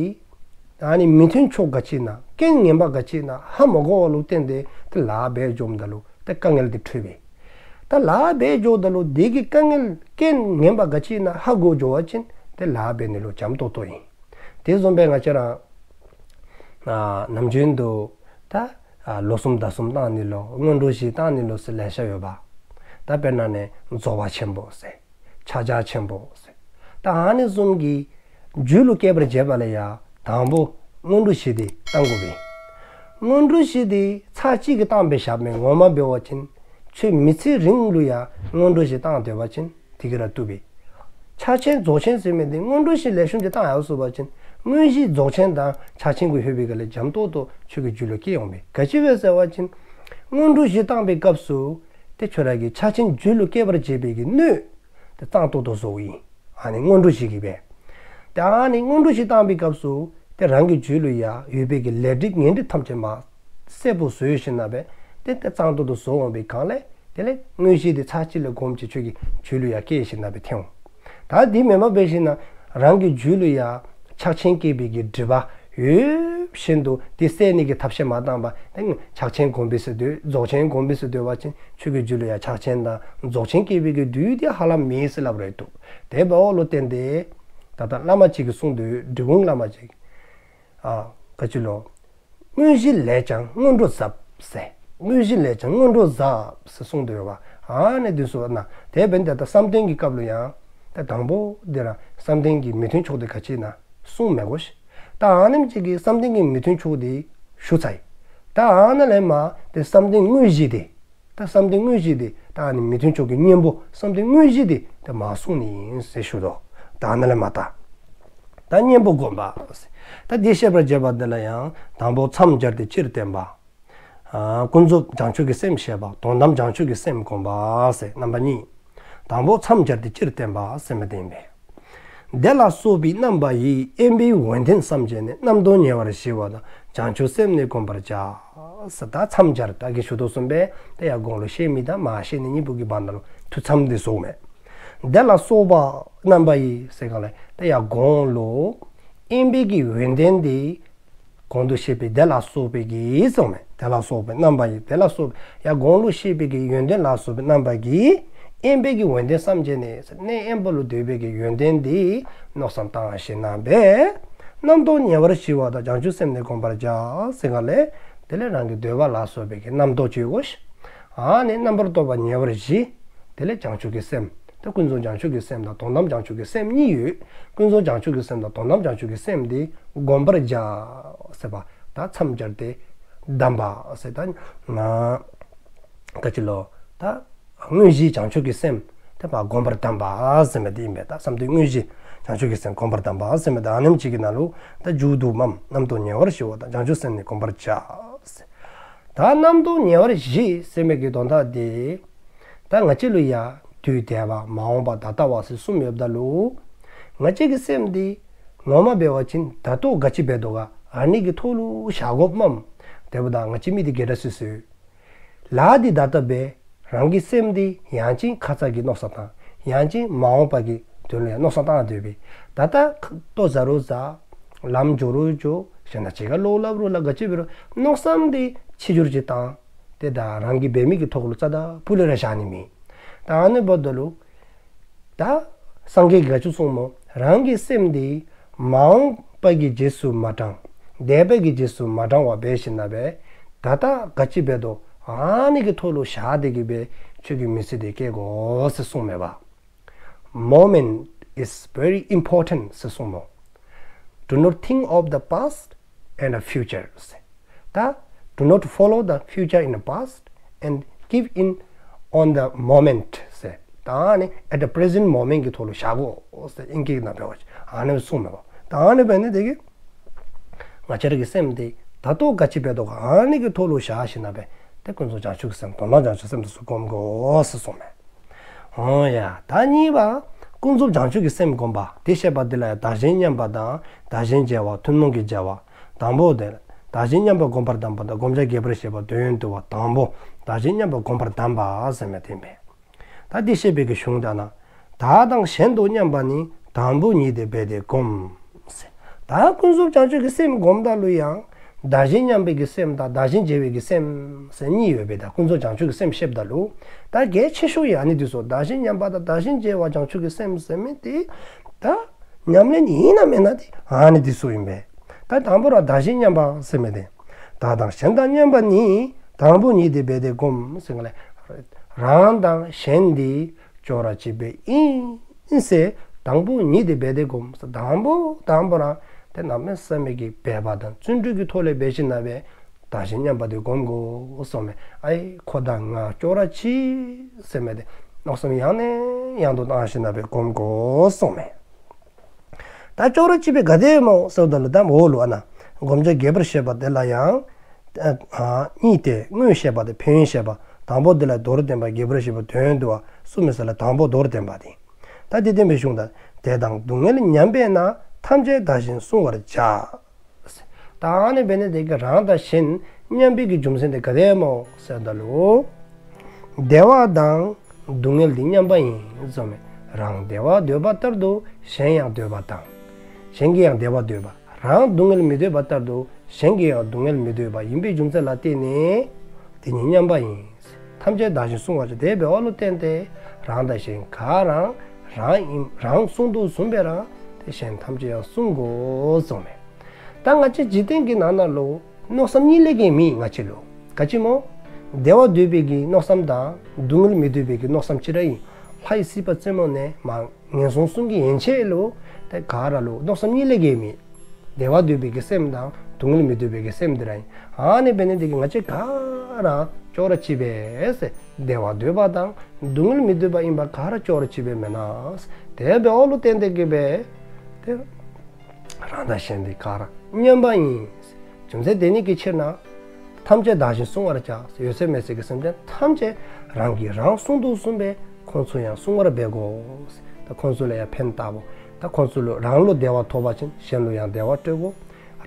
ཨ་ནི་མི་མཐུན་ཕྱོགས་ག་ཅི་ཨིན་ན་སྐྱོན་ངན་པ་ག་ཅི་ཨིན་ན་ཧ་མ་གོ་བ་ལུ་བརྟེན་ཏེ་ཏེ་ལཱ་འབད་འགྱོཝ་ད་ལུ་ཏེ་དཀའ་ངལ་འདི་འཕྱད་པས། ད་ལཱ་འབད་འགྱོཝ་ད་ལུ་དེ་གི་དཀའ་ངལ་སྐྱོན་ངན་པ་ག་ཅི་ཨིན་ན་ཧ་གོ་འགྱོ་བ་ཅིན་ཏེ་ལཱ་འབད་ནི་ལུ་འཇམ་ཏོག་ཏོ་ཨིན། དེ་བཟུམ་སྦེ་ང་བཅས་ར་ཨ་ནམ་རྒྱུན་དུ་ད་ཨ་ལོ་གསུམ་ཟླ་གསུམ་བཏང་ནི་ལུ་སྔོན་འགྲོ་བཞི་བཏང་ནི་ལུ་ཟེར་ལེ་ཤ་ཡོདཔ། ད་དཔེར་ན་ནི་རྫོགས་པ་ཆེན་པོ་ཟེར་ཕྱག་རྒྱ་ཆེན་པོ་ཟེར་ད་ཨ་ནི་བཟུམ་གྱི་རྒྱུད་ལུ་སྐྱེ་བར་བྱེད་པ་ལས་ཡང་དང་པོ་སྔོན་འགྲོ་བཞི་འདི་བཏང་དགོ་པས། སྔོན་འགྲོ་བཞི་འདི་ཚར་གཅིག་གི་བཏང་སྦེ་བཞག་མི་ངོ་མ་འབད་བ་ཅིན་ཁྱོད་མི་ཚེ་རིང་ལུ་ཡང་སྔོན་འགྲོ་བཞི་བཏང་སྡོད་པ་ཅིན་དེ་གིས་ར་བཏུབ་པས། ཕྱག་ཆེན་རྫོགས་ཆེན་ཟེར་མི་འདི་སྔོན་འགྲོ་བཞི་ལེགས་ཤོམ་ཅིག་བཏང་ཡར་སོང་པ་ཅིན་དངོས་གཞི་རྫོགས་ཆེན་དང་ཕྱག་ཆེན་གུ་ལྷོད་པའི་སྒང་ལས་འཇམ་ཏོག་ཏོ་ཁྱོད་ཀྱི་རྒྱུད་ལུ་སྐྱེ་འོང་པས། ག་ཅི་སྦེ་ཟེར་བ་ཅིན་སྔོན་འགྲོ་བཞི་བཏང་པའི་སྐབས་སུ་ཏེ་ཁྱོད་ར་གི་ཕྱག་ཆེན་རྒྱུད་ལུ་སྐྱེ་བར་བྱེད་པའི་གི་སྣོད་ཏེ་གཙང་ཏོག་ཏོ་བཟོཝ་ཨིན། ཨ་ནི་སྔོན་འགྲོ་བཞི་གིས་སྦེ། ད་ཨ་ནི་སྔོན་འགྲོ་ཞིག་བཏང་པའི་སྐབས་སུ་ཏེ་རང་གི་རྒྱུད་ལུ་ཡང་ཡོད་པའི་གི་ལས་སྒྲིབ་ངན་སྒྲིབ་ཐམས་ཅད་མར་གསལ་པོ་བཟོ་ཞིནམ་ལས་ཏེ་ཏེ་གཙང་ཏོག་ཏོ་བཟོ་འོང་པའི་སྒང་ལས་དེ་ལས་དངོས་གཞི་དེ་ཚར་གཅིག་ལས་གོམས་ཅིག་ཁྱོད་ཀྱི་རྒྱུད་ལུ་ཡང་སྐྱེ་ཞིནམ་ལས་ཐོན་འོང་། ད་དེ་མེན་པར་འབད་ཞིནམ་ལས་རང་གི་རྒྱུད་ལུ་ཡང་ཆགས་ཞེན་སྐྱེས་པའི་གི་སྒྲིབ་པ་ཡོད་བཞིན་དུ་དེ་བསལ་ནི་གི་ཐབས་ཤེས་མ་བཏང་པར་ཏེ་ཆགས་ཞེན་གོམས་པའི་ཟེར་དུས་རྫོགས་ཆེན་གོམས་པའི་ཟེར་དུས་པ་ཅིན་ཁྱོད་ཀྱི་རྒྱུད་ལུ་ཡང་ཆགས་ཞེན་དང་རྫོགས་ཆེན་སྐྱེས་པའི་གི་དུས་དེ་ཧ་ལམ་མེད་ཟེར་སླབ་རེ་འདུག། དེ་འབདཝ་ལུ་བརྟེན་ཏེ་ད་ལྟ་བླ་མ་ཅིག་གིས་གསུངས་འདུག། འབྲི་གུང་བླ་མ་ཅིག། ཨ་ག་ཅི་ལོ། དངོས་གཞི་ལས་ཀྱང་སྔོན་འགྲོ་ཟབ་ཟེར། དངོས་གཞི་ལས་ཀྱང་སྔོན་འགྲོ་ཟབ་ཟེར་གསུངས་འདུག་པ། ཨ་ནི་དེ་ཚུ་ན་དེ་འབདཝ་ད་ད་བསམ་གཏན་གྱི་སྐབས་ལུ་ཡང་ད་དང་པོ་དེ་ར་བསམ་གཏན་གྱི་མི་མཐུན་ཕྱོགས་དེ་ག་ཅི་ན་གསུངས་མི་དགོ་ཤིག། ད་ཨ་ནེམ་ཅིག་གིས་བསམ་གཏན་གྱི་མི་མཐུན་ཕྱོགས་དེ་ཞུ་ཚར་ཡི། ད་ཨ་ནཱ་ལས་མར་དེ་བསམ་གཏན་དངོས་གཞི་དེ་ད་བསམ་གཏན་དངོས་གཞི་དེ་ད་ཨ་ནི་མི་མཐུན་ཕྱོགས་ཀྱི་གཉེན་པོ་བསམ་གཏན་དངོས་གཞི་དེ་ད་མར་གསུངས་ནི་ཨིན་ཟེར་ཞུ་དོ། ད་ཨ་ནཱ་ལས་མར་ད་ད་གཉེན་པོ་སྒོམ་པ་ཟེར། ད་དེ་བཤད་པར་བྱེད་པ་དེ་ལ་ཡང་དང་པོ་མཚམས་སྦྱར་ཏེ་སྤྱིར་བསྟན་པ། ཨ་ཀུན་རྫོབ་བྱང་ཆུབ་ཀྱི་སེམས་བཤད་པ། དོན་དམ་བྱང་ཆུབ་ཀྱི་སེམས་སྒོམ་པ་ཟེར་རྣམ་པ་གཉིས། དང་པོ་མཚམས་སྦྱར་ཏེ་སྤྱིར་བསྟན་པ་ཟེར་མི་དེ་ཨིན་པས། དེ་ལ་སོགས་པའི་རྣམ་པ་ཡིས། དབེན་པའི་ཡོན་ཏན་བསམ་བྱས་ནས། རྣམ་རྟོག་ཉེ་བར་ཞི་བ་དང་། བྱང་ཆུབ་སེམས་ནི་བསྒོམ་པར་བྱ། ཟེར་ད་མཚམས་སྦྱར་ད་གིན་ཞུ་དོ་བཟུམ་སྦེ་ད་ཡར་གོང་ལུ་བཤད་མི་དང་མར་བཤད་ནི་གཉིས་པོ་གི་བར་ན་ལུ་ཐུགས་མཚམས་དེ་བཟོཝ་མས། དེ་ལ་སོགས་པ་རྣམ་པ་ཡིས་ཟེར་ག་ལས་ད་ཡར་གོང་ལུ་དབེན་པའི་གི་ཡོན་ཏན་དེ་གོང་དུ་བཤད་པའི་དེ་ལ་སོགས་པའི་གིས་གསུངས་མས། དེ་ལ་སོགས་པའི་རྣམ་པ་ཡིས། དེ་ལ་སོགས་པའི་ཡར་གོང་ལུ་བཤད་པའི་གི་ཡོན་ཏན་ལ་སོགས་པའི་རྣམ་པ་གིས། དབེན་པའི་གི་ཡོན་ཏན་བསམ་བྱས་ནས་གནས་དབེན་པ་ལུ་སྡོད་པའི་གི་ཡོན་ཏན་དེ་མནོ་བསམ་བཏང་ཞིནམ་ལས་རྣམ་རྟོག་ཉེ་བར་ཞི་བ་དང་། བྱང་ཆུབ་སེམས་ནི་བསྒོམ་པར་བྱ་ཟེར་ག་ལས་དེ་ལས་རང་གི་འདོད་པ་ལ་སོགས་པའི་གི་རྣམ་རྟོག་ཅིག་དགོ་ཤིག། ཨ་ནི་རྣམ་པར་རྟོག་པ་ཉེ་བར་ཞི། དེ་ལས་བྱང་ཆུབ་ཀྱི་སེམས། ད་ཀུན་རྫོབ་བྱང་ཆུབ་ཀྱི་སེམས་དང་དོན་དམ་བྱང་ཆུབ་ཀྱི་སེམས་གཉིས་ཡོད། ཀུན་རྫོབ་བྱང་ཆུབ་ཀྱི་སེམས་དང་དོན་དམ་བྱང་ཆུབ་ཀྱི་སེམས་དེ་བསྒོམ་པར་བྱ་ཟེར་བ། ད་མཚམས་སྦྱར་ཏེ་བསྒོམ་པ་ཟེར་ད་ན་ག་ཅི་ལོ། ད་དངོས་གཞི་བྱང་ཆུབ་ཀྱི་སེམས་དེ་བསྒོམ་པར་བསྒོམ་པ་ཟེར་མི་དེ་ཨིན་པས། ད་བསམ་གཏན་དངོས་གཞི་བྱང་ཆུབ་ཀྱི་སེམས་བསྒོམ་པར་བསྒོམ་པ་ཟེར་མི་དེ་ཨ་ནེམ་ཅིག་གི་ནང་ལུ་ད་མཇུག་བསྡུཝ་མས། རྣམ་རྟོག་ཉེ་བར་ཞི་བ་དང་། བྱང་ཆུབ་སེམས་ནི་བསྒོམ་པར་བྱ་ཟེར། ད་རྣམ་རྟོག་ཉེ་བར་ཞི་ཟེར་མི་གི་དོན་དག་དེ་ད་ང་བཅས་ལུ་ཡང་དུས་འདས་པ་མ་འོངས་པ་ད་ལྟ་བ་ཟེར་གསུམ་ཡོདཔ་ད་ལུ་ང་བཅས་ཀྱི་སེམས་འདི་ངོ་མ་འབད་བ་ཅིན་ད་ལྟོ་ག་ཅི་འབད་དོ་ག་ཨ་ནི་གི་ཐོག་ལུ་བཞག་དགོཔ་མས། དེ་འབདཝ་ད་ང་བཅས་མི་འདི་ག་དེ་སྦེ་ཟེར་ལཱ་འདི་ད་ལྟ་འབད། རང་གི་སེམས་འདི་ཡང་ཅིན་ཁ་ཙ་གི་མནོ་བསམ་བཏང་། ཡང་ཅིན་མ་འོངས་པ་གི་དོན་ལུ་ཡང་མནོ་བསམ་བཏང་སྡོད་པས། ད་ལྟ་ལྟོ་བཟའ་རུང་བཟའ། ལམ་འགྱོ་རུང་འགྱོ། གཞན་དང་གཅིག་ཁར་བློ་སླབ་རུང་སླབ། ག་ཅི་འབད་རུང་མནོ་བསམ་འདི་ཕྱི་འགྱུར་ཅིག་བཏང་། དེ་ད་རང་གིས་འབད་མི་གི་ཐོག་ལུ་རྩ་དང་ཕུ་ལས་ར་བཞག་ནི་མེད། ད་ཨ་ནི་འབདཝ་ད་ལུ་ད་སངས་རྒྱས་ཀྱིས་ག་ཅི་གསུངས་སྨོ། རང་གི་སེམས་འདི་མ་འོངས་པ་གི་རྗེས་སུ་མ་འབྲང་། འདས་པ་གི་རྗེས་སུ་མ་འབྲང་བར་འབད་ཞིནམ་ལས་ད་ལྟ་ག་ཅི་འབད་དོ་ཨ་ནི་གི་ཐོག་ལུ་བཞག་སྟེ་གི་སྦེ་ཁྱོད་ཀྱིས་མི་ཚེ་འདི་སྐྱེལ་དགོ་ཟེར་གསུངས་མས་པ། Moment is very important ཟེར་གསུངས་སྨོ། Do not think of the past and the future ཟེར། ད་do not follow the future in the past and give in on the moment ཟེར། ད་ཨ་ནི་at the present moment གི་ཐོག་ལུ་བཞག་དགོ་ཟེར་ཨིང་སྐད་ནང་འབད་བ་ཅིན་ཨ་ནི་གསུངས་མས་པ། ད་ཨ་ནི་འབད་ནི་དེ་གིས་ང་བཅས་ར་གི་སེམས་འདི་ད་ལྟོ་ག་ཅི་འབད་དོ་ག་ཨ་ནི་གི་ཐོག་ལུ་བཞག་ཞིནམ་ལས་ཏེ་ཀུན་རྫོབ་བྱང་ཆུབ་ཀྱི་སེམས་དོན་དམ་བྱང་ཆུབ་སེམས་དེ་ཚུ་བསྒོམ་དགོ་ཟེར་གསུངས་མས། འོང་ཡ། ད་གཉིས་པ་ཀུན་རྫོབ་བྱང་ཆུབ་ཀྱི་སེམས་བསྒོམ་པ། དེ་བཤད་པ་འདི་ལ་ཡང་བདག་གཞན་མཉམ་པ་དང་བདག་གཞན་བརྗེ་བ་ཐུན་མོང་གི་བརྗེ་བ། དང་པོ་དེ་བདག་གཞན་མཉམ་པ་བསྒོམ་པར་གདམས་པ་དང་བསྒོམ་བྱ་རྒྱས་པར་བཤད་པ་དོན་བསྡུ་བ། དང་པོ་བདག་གཞན་མཉམ་པ་བསྒོམ་པར་གདམས་པ་ཟེར་མི་དེ་ཨིན་པས། ད་དེ་བཤད་པའི་གི་གཞུང་དེ་ན། བདག་དང་གཞན་དུ་མཉམ་པ་ནི། དང་པོ་ཉིད་དེ་འབད་དེ་བསྒོམ། ཟེར། ད་ཀུན་རྫོབ་བྱང་ཆུབ་ཀྱི་སེམས་བསྒོམ་ད་ལུ་ཡང་བདག་གཞན་མཉམ་པའི་གི་སེམས་དང་བདག་གཞན་བརྗེ་བའི་གི་སེམས་ཟེར་གཉིས་ཡོད་པས། ད་ཀུན་རྫོབ་བྱང་ཆུབ་ཀྱི་སེམས་བཤདཔ་ད་ལུ་ད་གལ་ཆེ་ཤོས་ཡང་ཨ་ནི་དེ་ཚུ་བདག་གཞན་མཉམ་པ་དང་བདག་གཞན་བརྗེ་བ་བྱང་ཆུབ་ཀྱི་སེམས་ཟེར་མི་དེ་ད་ཉམས་ལེན་ཨིན་ན་མེན་ན་དེ་ཨ་ནི་དེ་ཚུ་ཨིན་པས། ད་དང་པོ་ར་བདག་གཞན་མཉམ་པ་ཟེར་མི་དེ་བདག་དང་གཞན་དང་མཉམ་པ་ནི། དང་པོ་ཉིད་དེ་འབད་དེ་བསྒོམ། ཟེར་ག་ལས་རང་དང་གཞན་འདི་ཅོག་ར་གཅིག་པ་ཨིན་ཟེར་དང་པོ་ཉིད་དེ་འབད་དེ་བསྒོམ། དང་པོ་དང་པོ་ར་དེ་གནམ་མེད་ས་མེད་ཀྱི་འབད་པ་དང་བརྩོན་འགྲུས་ཀྱི་ཐོག་ལས་འབད་ཞིནམ་ལས་བདག་གཞན་མཉམ་པ་དེ་བསྒོམ་དགོ་གསུངས་མས། ཨའི་ཁོ་དང་ང་ཅོག་ར་གཅིག་ཟེར་མི་དེ་མནོ་བསམ་ཡང་ནས་ཡང་དུ་བཏང་ཞིནམ་ལས་བསྒོམ་དགོ་གསུངས་མས། ད་ཅོག་ར་གཅིག་པ་ག་དེ་སྨོ་ཟེརཝ་ད་ལུ་ད་འོག་ལུ་ཨ་ན་བསྒོམ་བྱ་རྒྱས་པར་བཤད་པ་དེ་ལ་ཡང་ཨ་གཉིས་ཏེ། དངོས་བཤད་པ་དང་ཕན་ཡོན་བཤད་པ། དང་པོ་དེ་ལ་མདོར་བསྟན་པ། རྒྱས་པར་བཤད་པ། དོན་བསྡུ་བ་གསུམ་ཨིན་ས་ལས་དང་པོ་མདོར་བསྟན་པ་དེ། ད་དེ་བསྟན་པའི་གཞུང་དང་། བདེ་དང་སྡུག་བསྔལ་མཉམ་པས་ན། ཐམས་ཅད་བདག་གཞན་བསྲུང་བར་བྱ། ད་ཨ་ནི་འབད་ནི་དེ་གིས་རང་དང་གཞན་མཉམ་པའི་གི་རྒྱུ་མཚན་དེ་ག་དེ་སྨོ་ཟེརཝ་ད་ལུ། བདེ་བ་དང་སྡུག་བསྔལ་འདི་མཉམ་པ་ཡིན་གསུངསམ་མས། རང་བདེ་བ་འདོད་པ་ལྟར་དུ་གཞན་ཡང་འདོད་པ་དང་། གཞན་གྱིས་ཡང་བདེ་བ་འདོད་པ། རང་སྡུག་བསྔལ་མི་འདོད་པ་ལྟར་དུ་གཞན་གྱིས་ཡང་སྡུག་བསྔལ་མི་འདོད་པ་ཡིན་པའི་རྒྱུ་མཚན་ལ་བརྟེན་ནས་དེ་གཉིས་མཉམ་པ་ཡིན། ཐམས་ཅད་བདག་གཞན་བསྲུང་བར་བྱ། དེ་འབདཝ་ལུ་བརྟེན་ཏེ་རང་དང་གཞན་ག་ར་རང་ཨིན། རང་བསྲུང་དོ་བཟུམ་སྦེ་ར་དེ་གཞན་ཐམས་ཅད་ཡང་བསྲུང་དགོ་གསུངསམ་མས། ད་ང་བཅས་འཇིག་རྟེན་གྱི་ནང་ན་ལུ་མནོ་བསམ་གཉིས་ལས་བརྒལ་མེད་ང་བཅས་ལུ། ག་ཅི་སྨོ། བདེ་བ་འདོད་པའི་གི་མནོ་བསམ་དང་སྡུག་བསྔལ་མི་འདོད་པའི་གི་མནོ་བསམ་གཅིག་ར་ཨིན། ལྷའི་སྲིད་པ་རྩེ་མོ་ནས་མར་ངན་སོང་གསུམ་གྱི་ཡན་ཆད་ལུ་དེ་ག་ར་ལུ་མནོ་བསམ་གཉིས་ལས་བརྒལ་མེད། བདེ་བ་འདོད་པའི་གི་སེམས་དང་སྡུག་བསྔལ་མི་འདོད་པའི་གི་སེམས་འདི་ར་ཨིན། ཨ་ནི་འབད་ནི་དེ་གིས་ང་བཅས་ག་ར་ཅོག་ར་གཅིགཔ་སྦེ་བདེ་བ་འདོད་པ་དང་སྡུག་བསྔལ་མི་འདོད་པ་ཨིནམ་ག་ར་ཅོག་ར་གཅིགཔ་སྦེ་མེན་ན། དེ་འབདཝ་ལུ་བརྟེན་ཏེ་གིས་འབད་དེ་རང་དང་གཞན་འདི་ག་ར་མཉམ་པ་ཨིན། རྒྱུ་མཚན་དེ་ཉིད་ཀྱི་ཕྱིར་ན། ཐམས་ཅད་བདག་གཞན་བསྲུང་བར་བྱ། ཡོད་ཚད་མེད་ཚད་ཀྱི་སེམས་ཅན་ཐམས་ཅད་རང་གིས་རང་བསྲུང་དོ་བཟུམ་སྦེ་ཁོང་ཚུ་ཡང་བསྲུང་བར་འབད་དགོ། ད་ཁོང་ཚུ་ལུ་ཡང་ཕན་བཏགས་དགོ། ད་ཁོང་ཚུ་ལུ་རང་ལུ་བདེ་བ་ཐོབ་པ་ཅིན་གཞན་ལུ་ཡང་བདེ་བ་སྤྲོད་དགོ།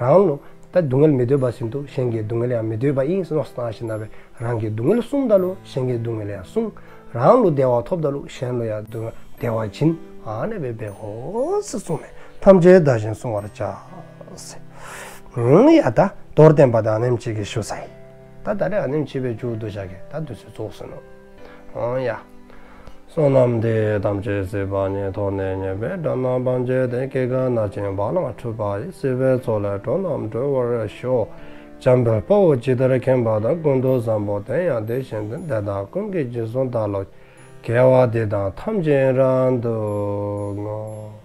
རང་ལུ་ད་སྡུག་བསྔལ་མི་འདོད་པ་བཞིན་དུ་གཞན་གྱི་སྡུག་བསྔལ་ཡང་མི་འདོད་པ་ཨིན་ཟེར་མནོ་བསམ་བཏང་ཞིནམ་ལས་རང་གི་སྡུག་བསྔལ་བསྲུང་ད་ལུ་གཞན་གྱི་སྡུག་བསྔལ་ཡང་བསྲུང་། རང་ལུ་བདེ་བ་ཐོབ་ད་ལུ་གཞན་ལུ་ཡང་བདེ་བ་བདེ་བ་བྱིན། ཨ་ནི་སྦེ་འབད་དགོ་ཟེར་གསུངསམ་མས། ཐམས་ཅད་བདག་གཞན་བསྲུང་བར་བྱ། ཟེར། ཨང་ཡ་ད་མདོར་བསྟན་པ་ད་ཨ་ནེམ་ཅིག་གིས་ཞུ་ཚར་ཡི། ད་ད་རེས་ཨ་ནེམ་ཅིག་སྦེ་མཇུག་བསྡུ་བཞག་གེ། ད་དུས་ཚོད་རྫོགས་སོ་ནུག། ཨང་ཡ། བསོད་ནམས་འདི་ཡིས་ཐམས་ཅད་གཟིགས་པ་ཉིད། ཐོབ་ནས་ཉེས་པའི་དགྲ་རྣམས་ཕམ་བྱས་ཏེ། སྐྱེ་རྒ་ན་འཆིའི་རྦ་ཀློང་འཁྲུགས་པ་ཡི། སྲིད་པའི་མཚོ་ལས་འགྲོ་རྣམས་སྒྲོལ་བར་ཤོག། འཇམ་དཔལ་དཔའ་བོས་ཇི་ལྟར་མཁྱེན་པ་དང་། ཀུན་ཏུ་བཟང་པོ་དེ་ཡང་དེ་བཞིན་ཏེ། དེ་དག་ཀུན་གྱི་རྗེས་སུ་བདག་སློབ་ཅིང་། དགེ་བ་འདི་དག་ཐམས་ཅད་རབ་ཏུ་བསྔོ།